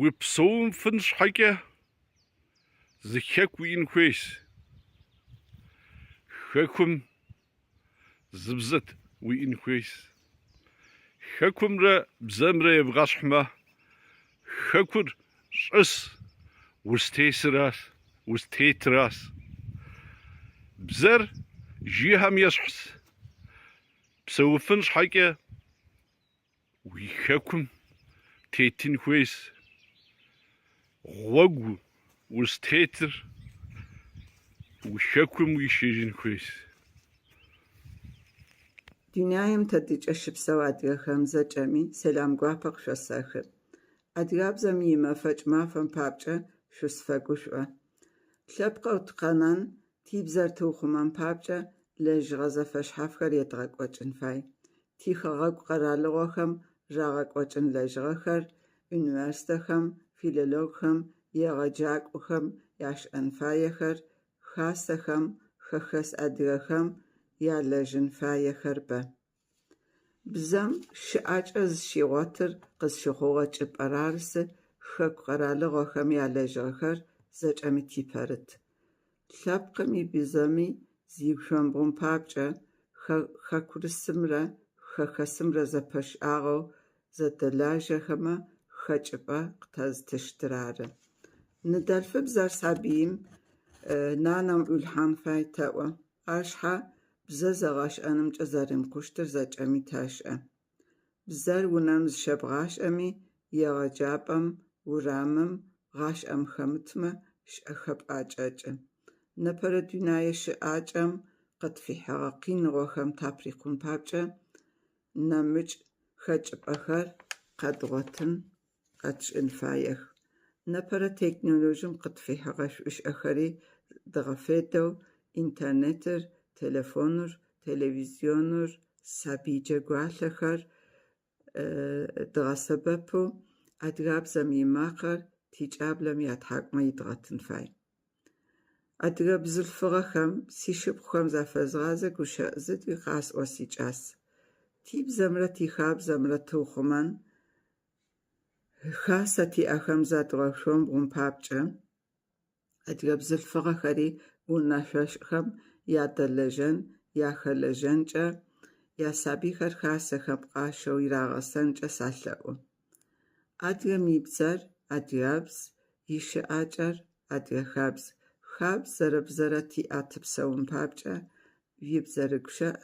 Упсэуфын щхьэкӏэ зы хэку уиӏэн хуейщ. Хэкум зы бзэ уиӏэн хуейщ. Хэкумрэ бзэмрэ ебгъэщхьмэ, хэкур щӏыщ, узытесыращ, узытетыращ. Бзэр жыгхэм ещхьщ. Псэуфын щхьэкӏэ уи хэкум тетын хуейщ. Гъуэгу узытетыр уи хэкум уишэжын хуейщ. Дунаим тэдыкӏэ щыпсэу адыгэхэм зэкӏэми сэлам гуапэ къышъосэхы. Адыгабзэм имэфэкӏ мафэм папкӏэ шъусфэгушӏо. Лъэпкъэу тыкъэнэн, тибзэр тыухъумэн папкӏэ лэжьыгъэ зэфэшъхьафхэр едгъэкӏокӏын фай. Тихэгъэгу къэралыгъохэм рагъэкӏокӏын лэжьыгъэхэр университетхэм, филологхэм, егъэджакӏохэм яшӏэн фаехэр, хасэхэм, хэхэс адыгэхэм ялэжьын фаехэр бэ. Бзэм щыӏакӏэ зыщигъотыр къызщыхъугъэ чӏыпӏэр арысы хэку къэралыгъохэм ялэжьыгъэхэр зэкӏэми типэрыт. Лъэпкъым ибзэми зиушъомбгъун папкӏэ хэкурысымрэ хэхэсымрэ зэпэшӏагъэу зэдэлажьэхэмэ хэкӏыпӏэ къытэзытыщтыр ары. Ныдэлъфыбзэр сабыим нанэм ӏуилъхьан фай тэӏо. Ар шъхьа бзэ зэгъэшӏэнымкӏэ зэримыкъущтыр зэкӏэми тэшӏэ. Бзэр унэм зыщебгъашӏэми, егъэджапӏэм, урамым, гъашӏэм хэмытмэ шӏэхэп ӏэкӏэкӏы. Непэрэ дунэе щыӏакӏэм къытфихьыгъэ къиныгъохэм таприкъун папкӏэ нэмыкӏ хэкӏыпӏэхэр къэдгъотын, къэтшӏын фаех. Непэрэ технологием къытфихьыгъэ шӏушӏэхэри дгъэфедэу интернетыр, телефоныр, телевизионыр, сабый джэгуалъэхэр дгъэсэбэпэу адыгабзэм имакъэр тикӏаблэм ятхьакӏумэ идгъэтын фай. Адыгэ бзылъфыгъэхэм сишыпхъухэм зафэзгъазэ гущыӏэ зытӏуи къасӏо сикӏас. Тибзэмрэ тихабзэмрэ тыухъумэн, хасэ тиӏэхэм задгъэушъомбгъун папкӏэ адыгэ бзылъфыгъэхэри унэшъошӏхэм ядэлэжьэн, яхэлэжьэнкӏэ, ясабыйхэр хасэхэм къащэу ирагъэсэнкӏэ салъэӏу. Адыгэм ибзэр адыгабз, ищыӏакӏэр адыгэ хабз. Хабзэрэ бзэрэ тиӏэ тыпсэун папкӏэ уибзэ рыгущыӏ,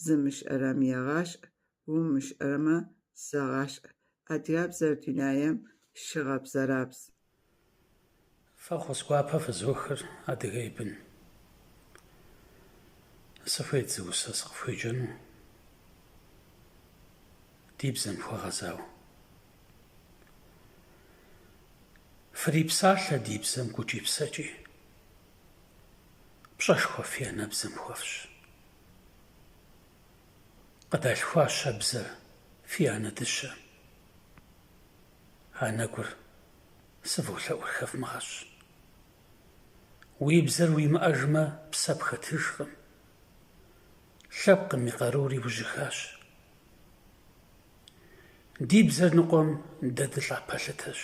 зымышӏэрэм егъашӏ, умышӏэрэмэ зэгъашӏ. Адыгабзэр дунаем щыгъэбзэрабз. Фӏэхъус гуапэ фызохыр, адыгэ и бын. Сыхуейт зы усэ сыкъыфхуеджэну ди бзэм хуэгъэзауэ. Фрипсалъэ ди бзэм гукӏи псэкӏи, пщӏэшхуэ фи анэбзэм хуэфщӏ. Къыдалъхуащ а бзэр фи анэ дыщэ. Анэгур сыволъэӏур хэвмыгъэщӏ. Уи бзэр уимыӏэжмэ, псэ пхэтыжкъым. Лъэпкъым и къарури ужьыхащ. Ди бзэр ныкъуэм дэ дылӏа пэлъытэщ.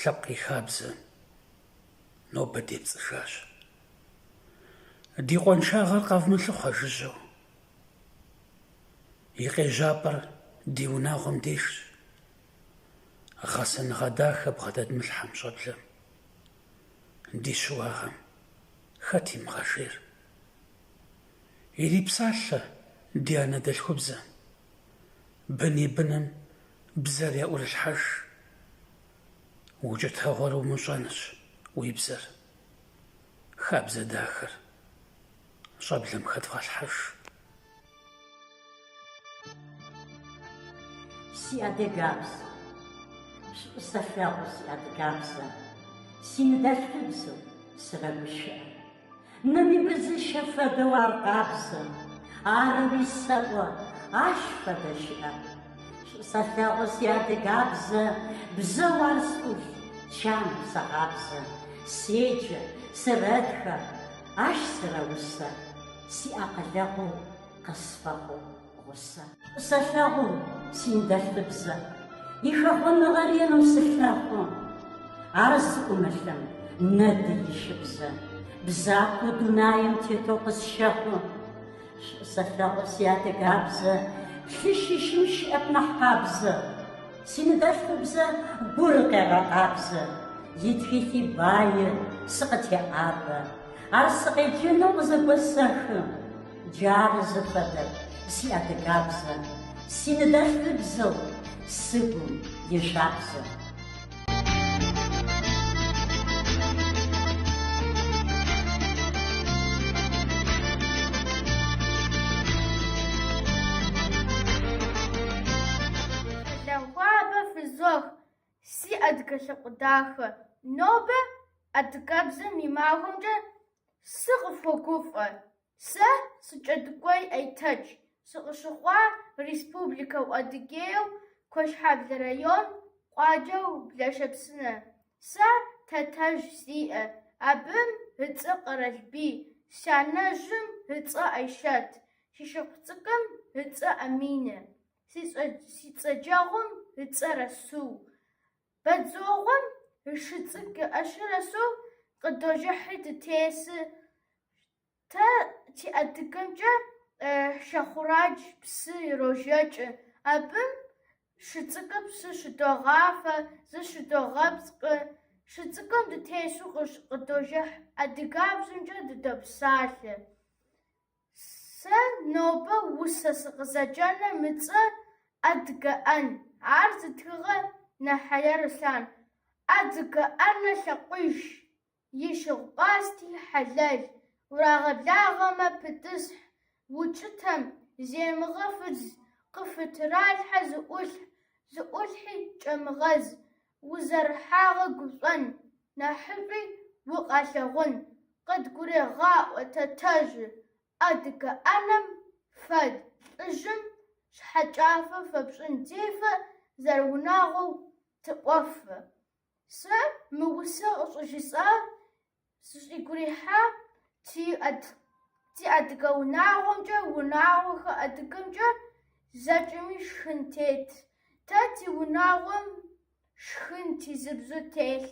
Лъэпкъ и хабзэм нобэ депцӏыжащ. Ди къуаншагъэр къэвмылъыхъуэ жыжьэу. И къежьапӏэр ди унагъуэм дежщ. Гъэсэныгъэ дахэ бгъэдэдмылъхьэм щӏэблэм. Ди щыуагъэм хэт имыгъэжейр? Ирипсалъэ ди анэдэлъхубзэм. Бын и быным бзэр яӏурылъхьэж. Укӏытэгъуэр умыщӏэнырщ уи бзэр. Хабзэ дахэр щӏэблэм хэдвгъэлъхьэж. Си адыгабз, шӏу сэлъэгъу си адыгабзэ, Синыдэлъфыбзэу сырэгущыӏэ. Ным ибыдзыщэ фэдэу ар къабзэ, Арэуи сэӏо, ащ фэдэ щыӏэп. Шӏу сэлъэгъу си адыгабзэ, Бзэу ар сӏулъ, чанэу сэгъабзэ. Седжэ, сырэтхэ, ащ сырэусэ, Ихэхъоныгъэ ренэу сылъэхъу. Ар зыӏумылъым нэды ищыбзэ, Бзакъоу дунаим тетэу къысщэхъу. Шӏу сэлъэгъу сиадыгабзэ, Лъы щыщым щыӏэп нахь къабзэ. Синыдэлъфыбзэ гур къегъэкъабзэ, Итхылъи баи, сыкъытеӏабэ. Ар сыкъеджэнэу къызэгосэхы. Джары зыфэдэр сиадыгабзэ, Синыдэлъфыбзэу сыгум ижабзэ. Сэлам хуабэ фызох, си адыгэ лъэпкъ дахэ. Нобэ адыгэбзэм и махуэмкӏэ сыкъыфхуогуфӏэ. Сэ сы-Кӏэдыкӏуей Айтэч, сыкъыщыхъуа Республикэу Адыгейу, Куэшхьэблэ район, къуаджэу Блащэпсынэ. Сэ тэтэжь сиӏэ, абым ыцӏэ Къэралбий, сянэжъым ыцӏэ Айщэт, си шыпхъу цӏыкӏум ыцӏэ Аминэ, си цӏэджэгъум ыцӏэ Расул. Бэдзогъуэм шы цӏыкӏу иӏэщи Расул къыдожыхьри дытесы. Тэ ти адыгэмкӏэ Шэхъурадж псы ирожэкӏы. Абым шы цӏыкӏум псы щыдогъафэ, зыщыдогъэпскӏы. Шы цӏыкӏум дытесу къыдожыхь, адыгабзэмкӏэ дыдопсалъэ. Сэ нобэ усэ сыкъызэджэным ыцӏэр Адыгэ ӏэн. Ар зытхыгъэр Нэхэе Руслъан. Адыгэ ӏэнэ лъакъуищ, и шыгъу-пӏасти хьэлэл. Урагъэблагъэмэ пытӏысхь, укӏытэм земыгъэфыдз, къыпфытыралъхьэ зыӏулъхь, зыӏулъхьи кӏэмыгъэз. Узэрыхьагъэ гушӏон, нахьышӏуи укъалъэгъун, къыдгурегъаӏо тэтэжъы. Адыгэ ӏэнэм фэд лӏыжъым шъхьэкӏафэ фэпшӏын тефэ, зэрэунагъоу тыӏофы. Сэ мы усэр къыщӏыжысӏар сыщӏигу ирихьа ти адыгэ унагъуэмкӏэ, унагъуэхэр адыгэмкӏэ зэкӏэми шхын тет. Тэ ти унагъуэм шхын тизыбзэу телъ.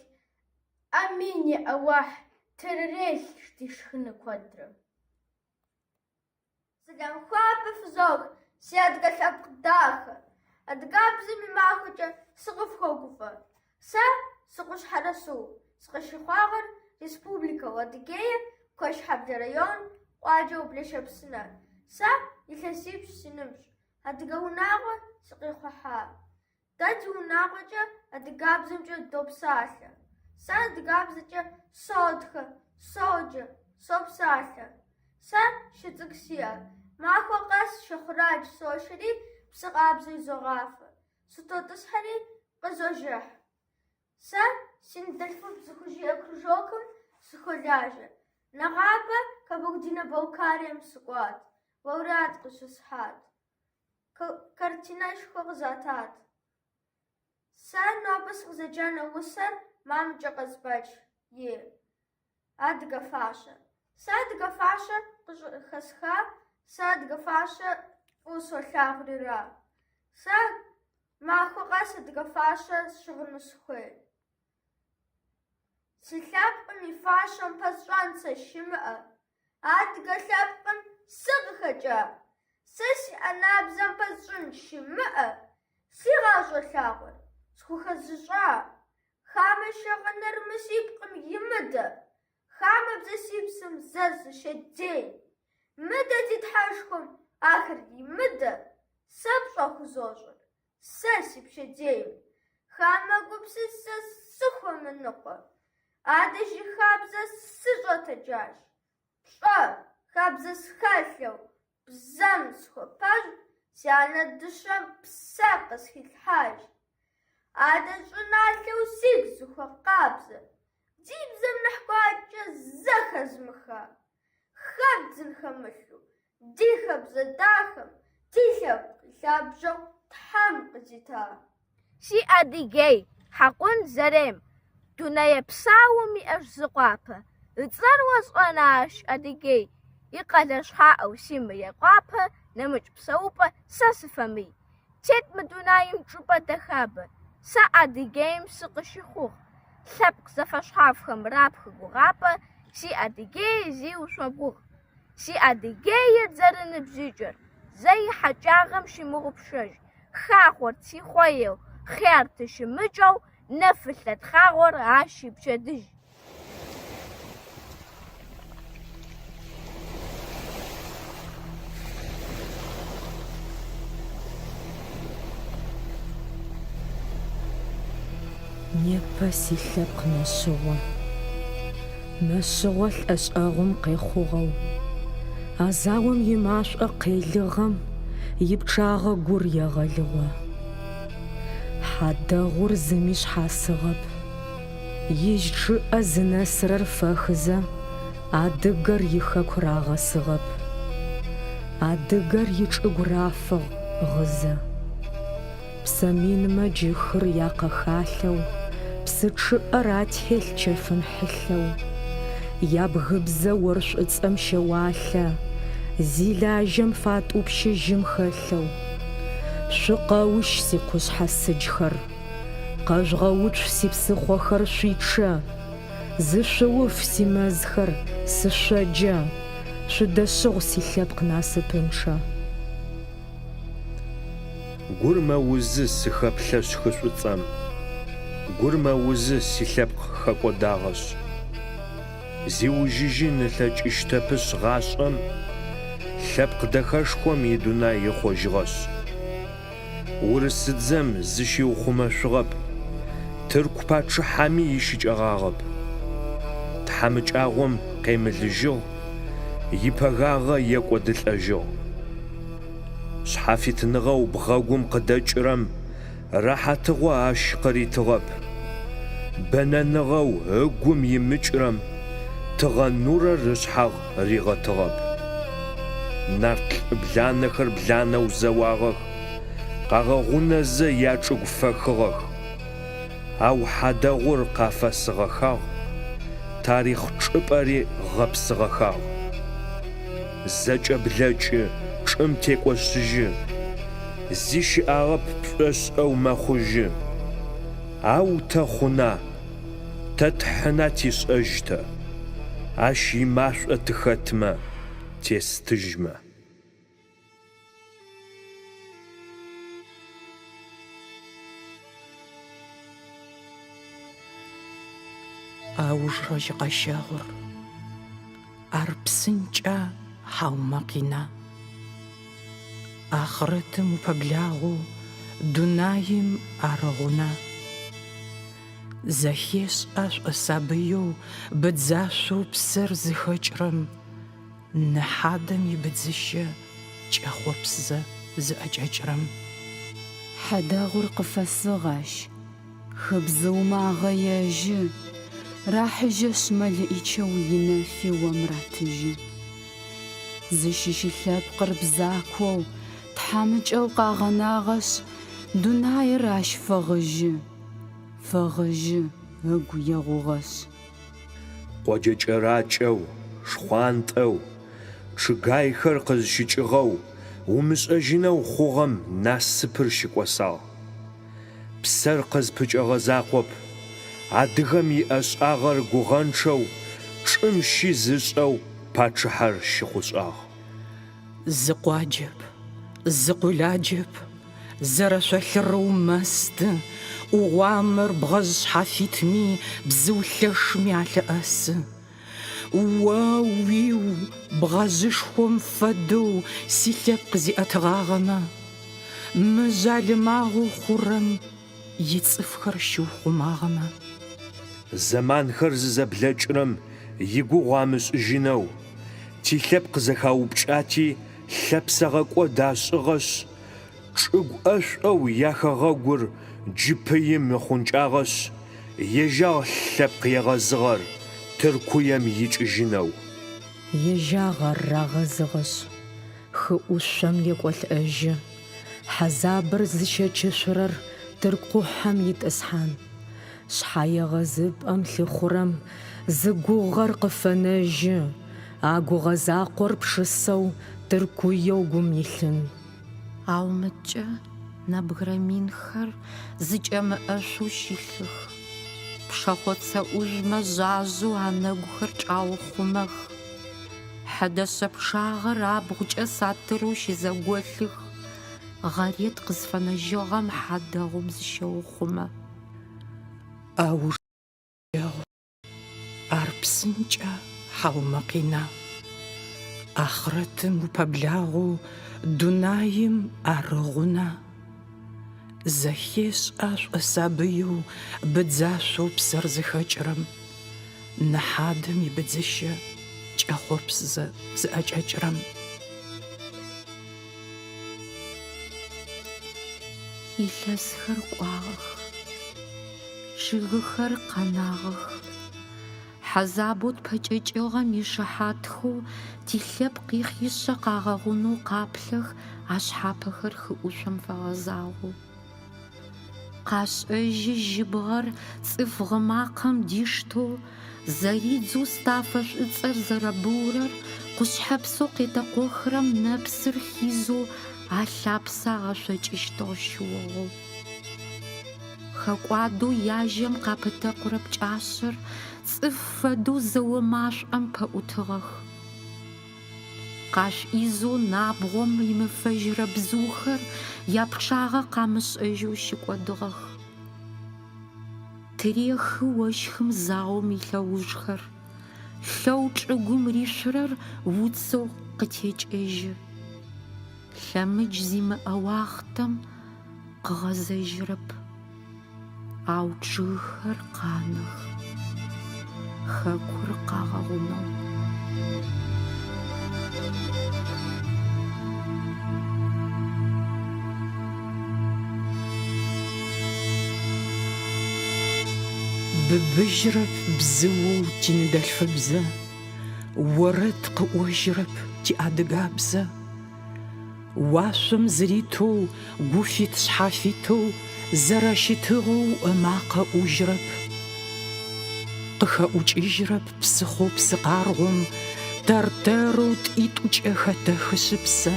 Амин я Аллахь, трырелъ ди шхыны куэдрэ. Сэлам хуабэ фызох, си адыгэ лъэпкъ дахэ. Адыгэбзэм и махуэкӏэ сыкъыфхуогуфӏэ. Сэ сы-Къущхьэ Расул, сыкъыщыхъуагъэр Республикэу Адыгея, Куэшхьэблэ район, къуаджэу Блащэпсынэ. Сэ илъэсипщӏ си ныбжь, адыгэ унагъуэ сыкъихъухьа. Дэ ди унагъуэкӏэ адыгабзэмкӏэ допсалъэ. Сэ адыгабзэкӏэ сотхэ, соджэ, сопсалъэ. Сэ шы цӏыкӏу сиӏэ. Махуэ къэс Шэхъурадж сошэри псы къабзэ изогъафэ. Сытотӏысхьэри къызожыхь. Сэ си ныдэлъхубзэ зыхужиӏэ кружокым сыхолажьэ. Нэгъабэ Кабардино-Балкарием сыкӏуат, лауреат къыщысхьат. Картинэшхуэ къызатат. Сэ нобэ сыкъызэджэну усэр Мамыкӏэ Къазбэч и Адыгэ фащэ. Сэ адыгэ фащэ къыщӏыхэсха, сэ адыгэ фащэ фӏыуэ солъагъурира. Сэ махуэ къэс адыгэ фащэ сщыгъыну сыхуей. Си лъэпкъым и фащэм пэсщӏэн сэ щымыӏэ. Адыгэ лъэпкъым сыкъыхэкӏа. Сэ си анэбзэм пэсщӏын щымыӏэ. Си гъащӏэ лъагъуэр схухэзыщӏа. Хамэ щыгъыныр мы си пкъым имыдэ. Хамэбзэ си псэм зэ зыщедзей. Мыдэ ди Тхьэшхуэм ахэр имыдэ. Сэ пщӏэ хузощӏыр. Сэ си пщэдейм хамэ гупсысэ сыхуэмыныкъуэ. Адэжь и хабзэ сыщӏэтэджащ. Пщӏэ, хабзэ схэлъу, бзэм схуэпэж, си анэ дыщэм псэ къысхилъхьащ. Адэ щӏыналъэу сигу зыхуэкъабзэ, ди бзэм нэхъ гуакӏэ зэхэзмыха. Хэбдзын хэмылъу, ди хабзэ дахэм, ди лъэпкъ и лъабжьэу Тхьэм къызита. Си Адыгей, Хьэкъун Зарем, дунэе псаум иӏэщ зы къуапэ. Ыцӏэр осӏона ащ Адыгей, икъэлэ шъхьаӏэу си Мыекъуапэ нэмыкӏ псэупӏэ сэ сыфэмый. Тет мы дунаим чӏыпӏэ дэхабэ. Сэ Адыгейм сыкъыщыхъугъ. Лъэпкъ зэфэшъхьафхэм рапхы гугъапӏэ си Адыгей зиушъомбгъугъ. Си Адыгейр зэрыныбжьыкӏэр зэ ихьакӏагъэм щымыгъупшэжь, хахъор тихъоеу, хъяр тыщымыкӏэу нэфылъэ тхъагъор ащ ипчэдыжь. Непэ силъэпкъ мэшъыгъо. Мэшъыгъо лӏэшӏэгъум къехъугъэу. А заом имашӏо къелыгъэм ипчъагъэ гур егъэлыгъо. Хьадэгъур зыми шъхьасыгъэп. Ижь чъыӏэ зынэсырэр фэхызэ, адыгэр ихэку рагъэсыгъэп. Адыгэр ичӏыгу рафыгъ гъызэ. Псэ минмэ джы хыр якъэхалъэу, псы чъыӏэр ателъ чэфын хьылъэу. Ябгыбзэ ор шӏуцӏэм щэуалъэ, зилажьэм фатӏупщы жьым хэлъэу. Шъукъэущ, сикъушъхьэ сыджхэр! Къэжъугъэуцу сипсыхъохэр шъуичъэ, Зышъууф симэзхэр, сышъоджэ, Шъудэшъыгъу силъэпкъ насыпынчъэ. Гур мэузы, сыхэплъэшъ хы Шӏуцӏэм, Гур мэузы, силъэпкъ хэкӏодагъэшъ. Зиужьыжьын ылъэкӏыщтэпышъ гъашӏэм, Лъэпкъ дэхэшхом идунай ыхъожьыгъэшъ. Урысыдзэм зыщиухъумэшъугъэп, тырку пачъыхьэми ищыкӏэгъагъэп. Тхьамыкӏагъом къемылыжьыгъ, ипэгагъэ екӏодылӏэжьыгъ. Шъхьафитыныгъэу бгъэгум къыдэкӏырэм рэхьатыгъо ащ къыритыгъэп. Бэнэныгъэу ыгум имыкӏырэм тыгъэ нурэр ышъхьагъ ригъэтыгъэп. Нарт лӏы бланэхэр бланэу зэуагъэх, къагъэгъунэзэ ячӏыгу фэхыгъэх. Ау хьадэгъур къафэсыгъэхагъ, тарихъ чӏыпӏэри гъэпсыгъэхагъ. Зэкӏэ блэкӏы, чӏым текӏошъыжьы, зи щыӏагъэп пшӏошӏэу мэхъужьы. Ау тэ хъуна, тэ тхьына тишӏэжь тэ, ащ имашӏо тыхэтмэ, тестыжьмэ. Аужрэ жьыкъэщэгъур, ар псынкӏа хьаумэ къина? Ахърэтым упэблагъэу дунаим ар гъуна? Зэхешӏа шӏосабыеу быдзашъоу псэр зыхэкӏрэм Ны хьадэм ибыдзыщэ кӏэхъопсзэ зыӏэкӏэкӏрэм. Хьадэгъур къыфэсыгъ ащ, хыбзыумэ агъэежьы, Рахьыжьэшъ мэлэӏичэу инэфи ом ратыжьы. Зыщыщы лъэпкъыр бзакоу, тхьамыкӏэу къагъэнагъэшъ, Дунаир ащ фэгъыжьы, фэгъыжьы ыгу егъугъэшъ. Къоджэ кӏэракӏэу, шхъуантӏэу, чъыгайхэр къызщыкӏыгъэу, умышӏэжьынэу хъугъэм насыпыр щыкӏосагъ. Псэр къызпыкӏэгъэ закъоп, адыгэм иӏэшӏагъэр гугъэнчъэу чӏым щиз ышӏэу пачъыхьэр щыхъушӏагъ. Зы къуаджэп, зы къуладжэп, зэрэшъолъырэу мэсты, ӏугъуамэр бгъэжъ шъхьафитми бзыу лъэшми алъэӏэсы. О-уиу, бгъэжъышхом фэдэу силъэпкъ зиӏэтыгъагъэмэ, мы жъалымагъэу хъурэм ицӏыфхэр щиухъумагъэмэ. Зэманхэр зызэблэкӏрэм игугъу амышӏыжьынэу, тилъэпкъ зэхаупкӏати, лъэпсэгъэкӏод ашӏыгъэшъ, чӏыгу ӏэшӏоу яхэгъэгур джы пыим ыхъункӏагъэшъ, ежьагъ лъэпкъ егъэзыгъэр Тыркуем икӏыжьынэу. Ежьагъ ар рагъэзыгъэшъ, хы ӏушъом екӏолӏэжьы. Хьазабыр зыщэчышъурэр тырку къухьэм итӏысхьан. Шъхьаегъэзыпӏэм лъыхъурэм зы гугъэр къыфэнэжьы, а гугъэ закъор пшысэу Тыркуеу гум илъын. Ау мыдкӏэ. Нэбгырэ минхэр зыкӏэмыӏэшъоу щылъых. Пшэхъоцэ ӏужъумэ жъажъэу анэгухэр кӏаухъумэх. Хьэдэ шъэ пчъагъэр абгъукӏэ сатырэу щызэголъых. Гъэрет къызфэнэжьыгъэм хьадэгъум зыщеухъумэ. Ауж егъу. Ар псынкӏа хьаумэ къина? Ахърэтым упэблагъэу дунаим ар ыгъуна? Зэхешӏа шӏосабыеу быдзашъоу псэр зыхэкӏырэм, ны хьадэм ибыдзыщэ кӏэхъопсызэ зыӏэкӏэкӏырэм. Илъэсхэр кӏуагъэх. Чъыгыхэр къэнагъэх. Хьазабэу тпэкӏэкӏыгъэм ишыхьатхэу тилъэпкъ ихъишъэ къагъэгъунэу къаплъэх ашъхьапэхэр хыӏушъом фэгъэзагъэу. Къашӏэжьы жьыбгъэр цӏыф гъы макъэм диштэу, зэридзэу стафэ шӏуцӏэр зэрэбыурэр, къушъхьэпсэу къетэкъохрэм нэпсыр хизэу алъапсэ агъэшъокӏыщтыгъ щыугъэу. Хэкӏуадэу яжьэм къапытэкъурэ пкӏашъэр цӏыф фэдэу зэо машӏом пэӏутыгъэх. Къашӏуизэу набгъом имыфэжьырэ бзыухэр япчъагъэ къамышӏэжьэу щыкӏодыгъэх. Тырехы ощхым заом илъэужхэр, лъэу чӏыгум ришъурэр уцэу къытекӏэжьы. Лъэмыдж зимыӏэ уахътэм къыгъэзэжьырэп, ау чъыгхэр къанэх, хэкур къагъэгъунэу. Быбыжьырэп бзыоу тиныдэлъфыбзэ, Орэд къыӏожьырэп тиадыгабзэ. Уашъом зыритэу, гуфит-шъхьафитэу Зэрэщытыгъэу ымакъэ ӏужьырэп. Къыхэӏукӏыжьырэп псыхъоу псы къаргъом, Тэр-тэрэу тӏитӏукӏэ хэтэхышъы псэ.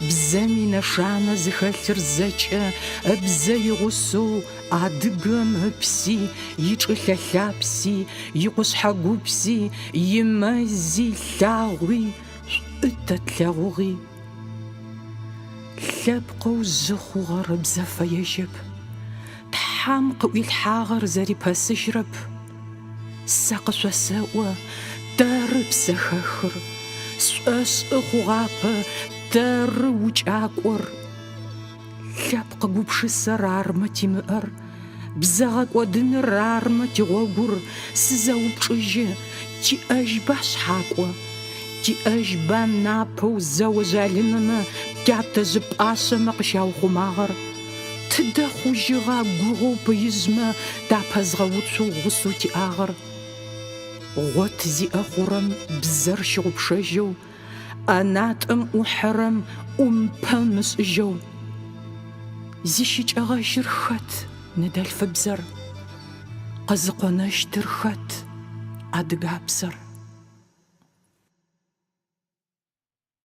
Бзэм инэшанэ зыхэлъыр зэкӏэ Ыбзэ игъусэу адыгэм ыпси, Ичӏылъэ лъапси, икъушъхьэ гупси, Имэзи, лъагъуи, Шӏу тэ тлъэгъугъи. Лъэпкъэу жъы хъугъэр ыбзэ фэежьэп, Тхьэм къыӏуилъхьагъэр зэрипэсыжьрэп. Сэ къышъосэӏо, тэры псэхэхыр, Сшӏошӏы хъугъапэ, тэры укӏакӏор. Лъэпкъ гупшысэр армэ тимыӏэр, Бзэ гъэкӏодыныр армэ тигъогур, Сызэупчӏыжьы, тиӏэжьба шъхьакӏо? Тиӏэжьба напэу зэо жъалымэмэ Тятэжъы пӏашъэмэ къыщаухъумагъэр? Тыдэ хъужьыгъа гугъэу пыижъмэ Тапэзгъэуцоу гъусэу тиӏагъэр? Гъот зиӏэ хъурэм бзэр щыгъупшэжьэу ӏэнатӏэм ӏухьэрэм ӏумпэм ышӏыжьэу. Зищыкӏэгъэжьыр хэт ныдэлъфыбзэр? Къызыкъонэщтыр хэт адыгабзэр?